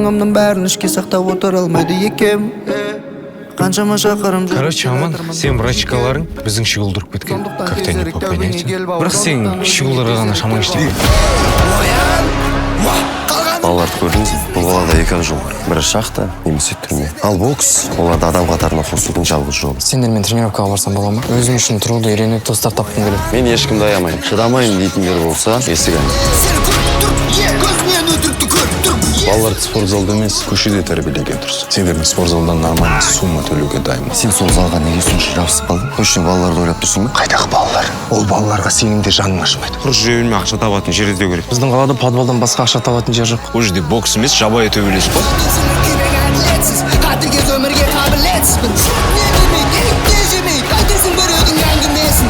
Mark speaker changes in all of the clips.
Speaker 1: Мұңымның бәрін ішке сақтап отыра алмайды екем. Қаншама шақырым жүріп
Speaker 2: Короче, Аман,
Speaker 1: келатырмын
Speaker 2: сен братчикаларың біздің щеголдырып кеткен.
Speaker 1: Сондықтан
Speaker 2: Как-то не
Speaker 1: тезірек
Speaker 2: по
Speaker 1: тәубеңе
Speaker 2: понятию.
Speaker 1: кел, бауырым.
Speaker 2: Бірақ сен щеголдарға ғана шамаң жетпейді.
Speaker 3: Балаларды көрдіңіз, бұл қалада екі ақ жол бар: бірі шахта немесе түрме. Ал бокс оларды адам қатарына қосудың жалғыз жолы.
Speaker 4: Сендермен тренировкаға барсам бола ма? Өзім үшін тұруды үйреніп, достар тапқым келеді.
Speaker 3: Мен ешкімді аямаймын. Шыдамаймын дейтіндер болса, есік ашық.
Speaker 5: Балаларды спортзалда емес, көшеде тәрбиелеген дұрыс. Сендердің спортзалдан нормальный сумма төлеуге дайынмын.
Speaker 3: Сен сол залға неге сонша жабысып қалдың? Точно балаларды ойлап тұрсың ба?
Speaker 6: Қайдағы балалар? Ол балаларға сенің де жаның ашымайды.
Speaker 2: Құр жүре бермей, ақша табатын жер іздеу керек.
Speaker 4: Біздің қалада подвалдан басқа ақша табатын жер жоқ.
Speaker 2: Ол жерде бокс емес, жабайы төбелес қой.
Speaker 1: Қатыгез өмірге қабілетсізбін. Не демей, не жемей, қайтесің біреудің әңгімесін?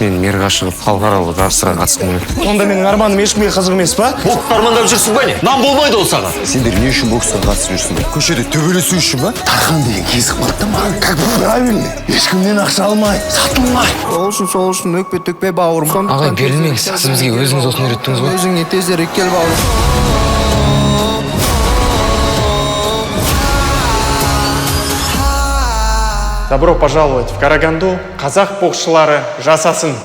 Speaker 2: Мен мэрға шығып, халықаралық жарыстарға қатысқым келеді.
Speaker 6: Онда менің арманым ешкімге қызық емес па?
Speaker 3: Боксты армандап жүрсің ба, не? Нан болмайды ол саған. Сендер не үшін боксқа қатысып жүрсіңдер? Көшеде төбелесу үшін ба?
Speaker 6: Тархан деген кезік қалды да маған, как бы правильный, ешкімнен ақша алмай, сатылмай.
Speaker 1: Сол үшін, сол үшін өкпе төкпе, бауырым.
Speaker 4: Ағай, берілмеңіз. Сіз бізге өзіңіз осыны үйреттіңіз ғой.
Speaker 1: Өзіңе тезірек кел, бауырым.
Speaker 7: Добро пожаловать в Караганду! Қазақ боксшылары жасасын!